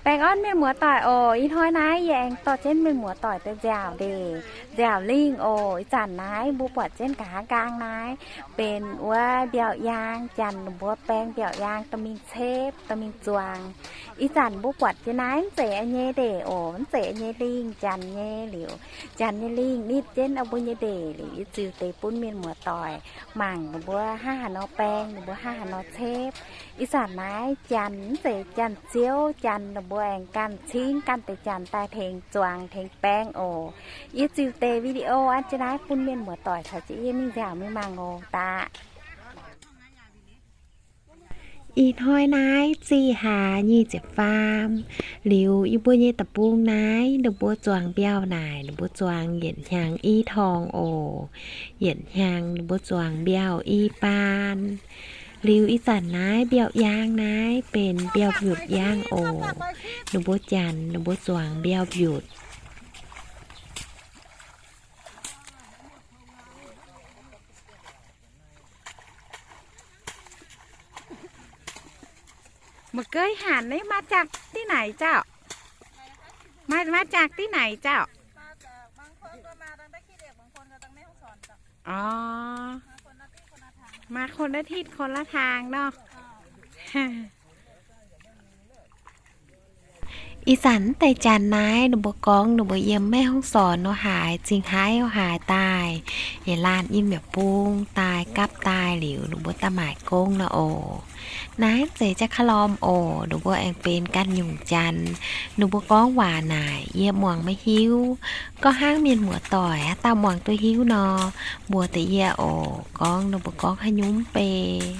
Baengh orn mienh muoz-doic oc. Ih hnoi naaiv yie aengx dorh jienv mienh muoz-doic daaih nziaauc ndeic, nziaauc lingh oc. Ih zanc naaiv mbuo buatc jienv nqa'haav nqaang naaiv benx wuov mbiauz-yaang. Janx ninh mbuo baeng mbiauz-yaang dorh mingh cep, dorh mingh zuangx. Ih zanc mbuo buatc jienv naaiv mv zeiz yie nyei ndeic oc, mv zeiz yie nyei lingh, janx nyei liuz. Janx nyei lingh nitv jienv mbuo nyei ndeic liuz, yie ziux deix bun mienh muoz-doic mangc ninh mbuo hnangv haaix nor baeng, ninh mbuo hnangv haaix nor cep. Ih zanc naaiv janx mv zeiz janx-ziouv, janx ninh mbuo aengx ganh cingv ganh deix janx daaih tengx zuangx tengx baeng oc. Yie ziux deix video an jienv naaiv bun mienh muoz-doic caux jienv yie mingh nziaauc mingh mangc oc. Daaih ih hnoi naaiv zih haax nyic ziepc faam. Liuz yie mbuo nyei deic-bung naaiv ninh mbuo zuangx mbiauh naaic, ninh mbuo zuangx yietc hnyangx i torngx oc. Yietc hnyangx ninh mbuo zuangx mbiauh i baan. Liuz ih zanc naaiv mbiauh yaang naaiv benx mbiauh mbiutc yaang oc. Ninh mbuo janx ninh mbuo zuangx mbiauh mbiutc. Mv geix hanh naaiv มาจากที่ไหนเจ้า? มา มาจากที่ไหนเจ้า? อ๋อ มาคนละทิศคนละทางเนาะ. Ih zanc deix janx naaiv ninh mbuo gorngv ninh mbuo yiem แม่ฮ่องสอน nor haaix, Zingh Haaix nor haaix daaih, yietc laanh yiem yietc bung daaih gapv daaih liuz, ninh mbuo daaih maaic gong nor oc. Naaiv zeiz jaax ka'lorm oc, ninh mbuo aengx benx ganh nyungc janx. Ninh mbuo gorngv waac naaic yie muangx maiv hiuv. Gorngv hnangv mienh muoz-doic haaix dauh muangx duqv hiuv nor, mbuox deix yie oc, gorngv ninh mbuo gorngv haaix nyungc bei.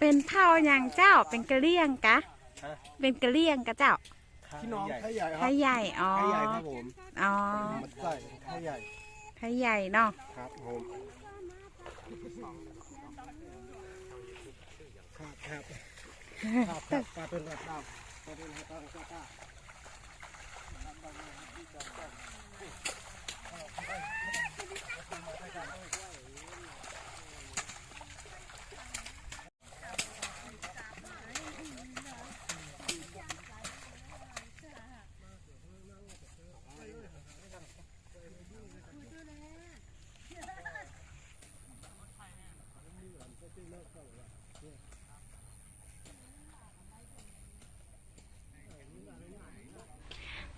Benx phau nyangc เจ้า? Benx กะเหรี่ยง gaax? Benx กะเหรี่ยง gaax เจ้า? พี่น้องไทยใหญ่ครับ ไทยใหญ่ อ๋อ ไทยใหญ่ครับผม อ๋อ ใช่ ไทยใหญ่ ไทยใหญ่เนาะ ครับผม ครับ ครับ ครับ ครับ ปลาเป็นระดับ ปลาเป็นระดับ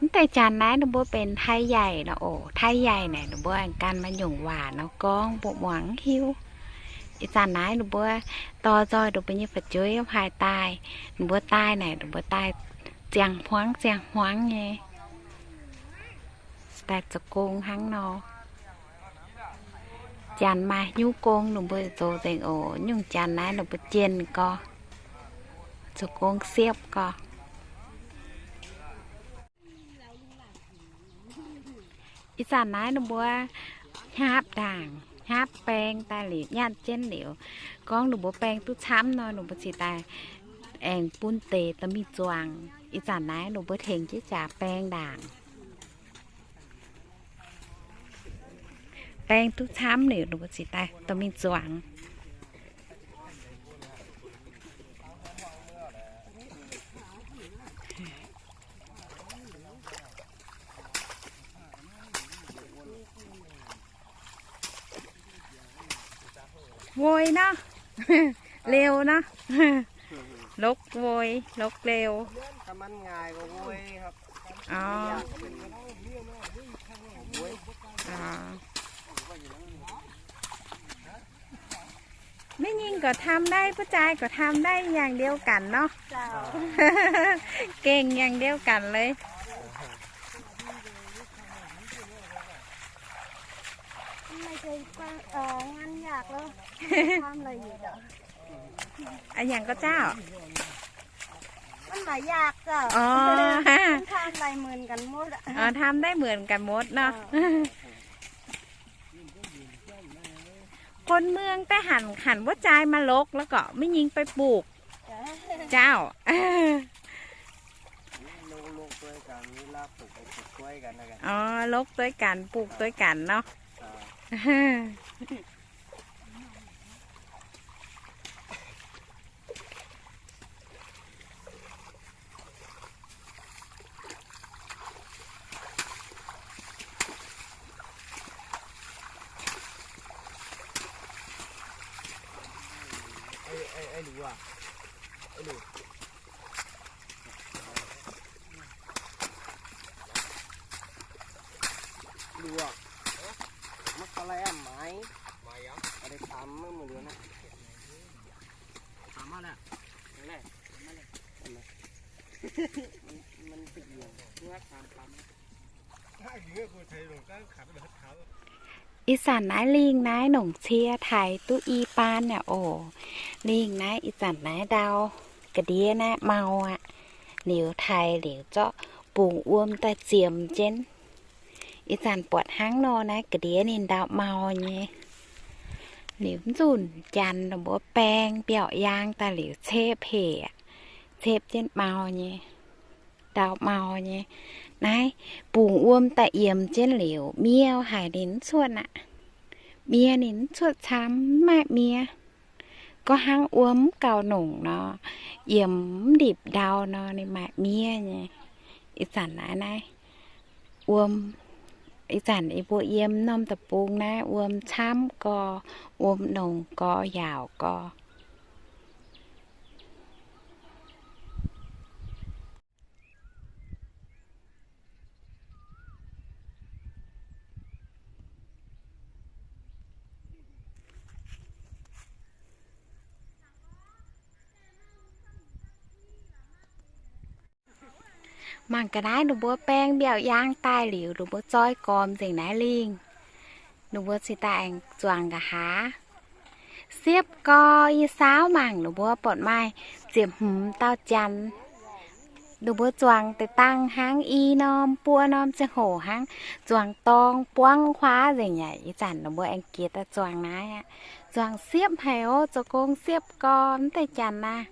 Mv deix janx naaiv ninh mbuo benx ไทยใหญ่ nor oc. ไทยใหญ่ naaic ninh mbuo aengx gan maaih nyungc waac nor gorngv mbuo muangx mv hiuv. Ih zanc naaiv ninh mbuo dorh nzoih ninh mbuo nyei fu'jueiv haaix daaih, ninh mbuo daaih naaic ninh mbuo daaih ziangh hmuangv ziangh hmuangv nyei. Daaih zoux gong hnangv nor. Janx maaih nyungc gong ninh mbuo zoux nzengc oc. Nyungc janx naaiv ninh mbuo jienh gorx, zoux gong siepv gorx. Ih zanc naaiv ninh mbuo hnyapv ndaangc, hnyapv baeng daaih liuz, nyanc jienv liuz, gorngv ninh mbuo baeng duqv camv nor, ninh mbuo ziouc daaih aengx bun deix dorh mingh zuangx. Ih zanc naaiv ninh mbuo tengx jienv jaax baeng ndaangc. Baeng duqv camv liuz, ninh mbuo ziouc daaih dorh mingh zuangx. Voi nor. Liouh nor. Lokv voi, lokv liouh. Mv nyinh gorqv tham daaih, butv jaaix gorqv tham daaih yangh ndiouv ganh nor. Gengh yangh ndiouv ganh leiz. A'nyangv gorx jauv? Tham daaih เหมือน กันหมด nor. คนเมือง daaih hanc hanc wuov jaaix maaih lokv แล้วก็ mv nyinh ไปปลูก jauv. Lokv dueiv ganh, ปลูก dueiv ganh นอ. Ih zanc naaiv lingh naaiv nongc cie taaix duqv i baan yaac oc. Lingh naaiv ih zanc naaiv ndau ga'ndiev naaiv mau aqv. Liuz taaix liuz zorqv bungx wuom daaih ziemx jienv. Ih zanc buatc hnangv nor naaiv ga'ndiev ninh ndau mau nyei. Liuz mv zunc janx ninh mbuo baeng mbiaauc yaang daaih liuz cepv hec aqv. Cepv jienv mau nyei. Ndau mau nyei. Naaiv bungx wuom daaih yiemx jienv liuz, miev haic ninh mv cuotv aqv. Miev ninh mv cuotv camv, mv maaih miev. Gorngv hnangv wuom mv gauh nongc nor, yiemx mv ndipc ndau nor, ninh maaih miev nyei. Ih zanc naaiv, naaiv wuom, ih zanc yie mbuo yiem norm deic-bung naaiv wuom camv gorx, wuom nongc gorx, yaauc gorx. Mangc gaax naaiv, ninh mbuo baeng mbiaauc yaang daaih liuz, ninh mbuo zoi gormx nzengc naaiv lingh. Ninh mbuo cingx daaih aengx zuangx nqa'haav. Siepv gorx, yie saauv mangc ninh mbuo buatc maaih ziepc hmz dauh janx. Ninh mbuo zuangx deix dangh hnangv i norm buo norm ziangh hoc hnangv, zuangx dorng buangv huaav nzengc aqv. Ih zanc ninh mbuo aengx jiex daaih zuangx naaiv aqv. Zuangx siepv haic oc, zoux gong siepv gorx mv deix janx aqv.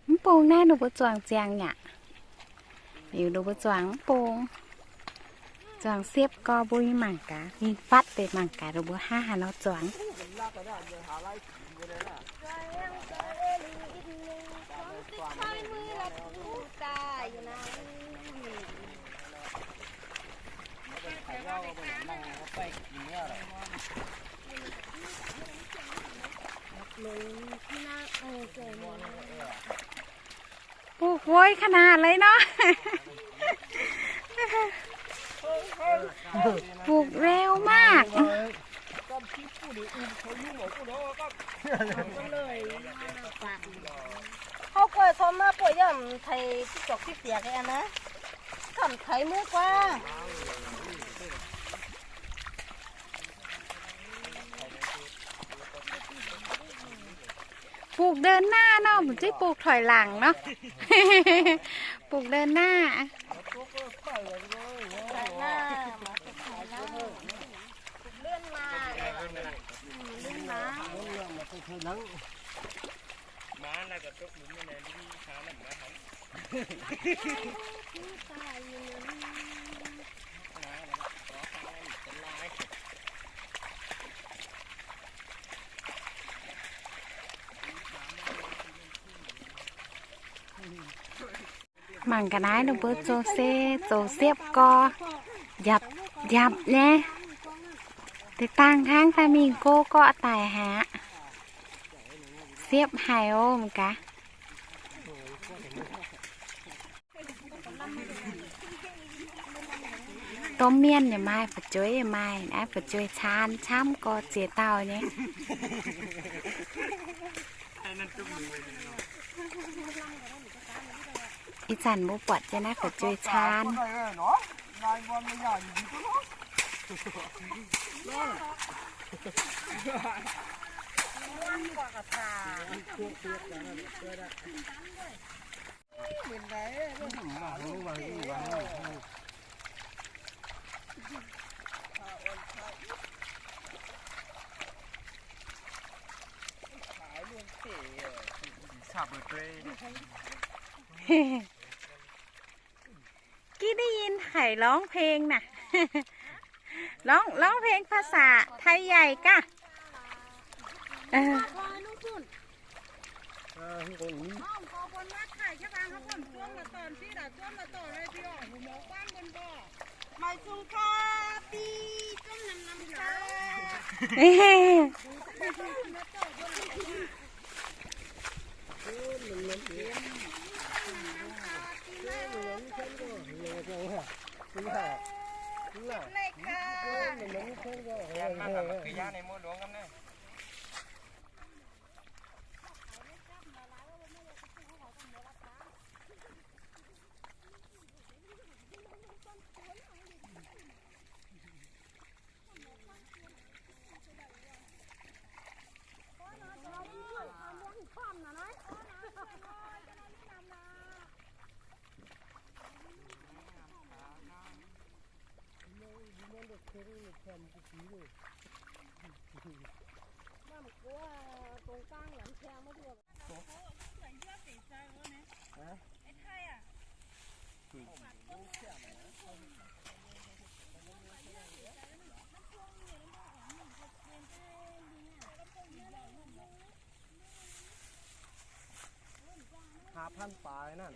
Mv bung naaiv ninh mbuo zuangx ziangx aqv. Liuz ninh mbuo zuangx mv bung. Zuangx siepv gorx, mbuo mingh mangc gaax, mingh fatv deix mangc gaax ninh mbuo hnangv haaix nor zuangx. Bukc voi ขนาดเลยเนาะ Bukc เร็วมาก Hov guoqv cong naaiv buoqv yaac mv teix ziqv zorc ziqv diex aqv naaiv, gamh teix muoqv guaav. Bukc เดินหน้า nor, mv zeiz bukc ถอยหลัง nor. Bukc เดินหน้า. Mangc ga'naaiv ninh mbuo zoux se zoux siepv gorx, njapc njapc nyei. Deix dangh hnangv fai mingh go gorqv daic haic aqv. Siepv haic oc mv gaax. Domh mienh yaac maaih, fu'jueiv yaac maaih, naaiv fu'jueiv caan camv gorx ziex dauh nyei. Ih zanc mbuo buatc jienv naaiv fu'jueiv caan. Gih ได้ยิน ใครร้องเพลงน่ะ ร้อง ร้องเพลงภาษาไทยใหญ่ก่ะ เออ ห้าพันปลายนั่น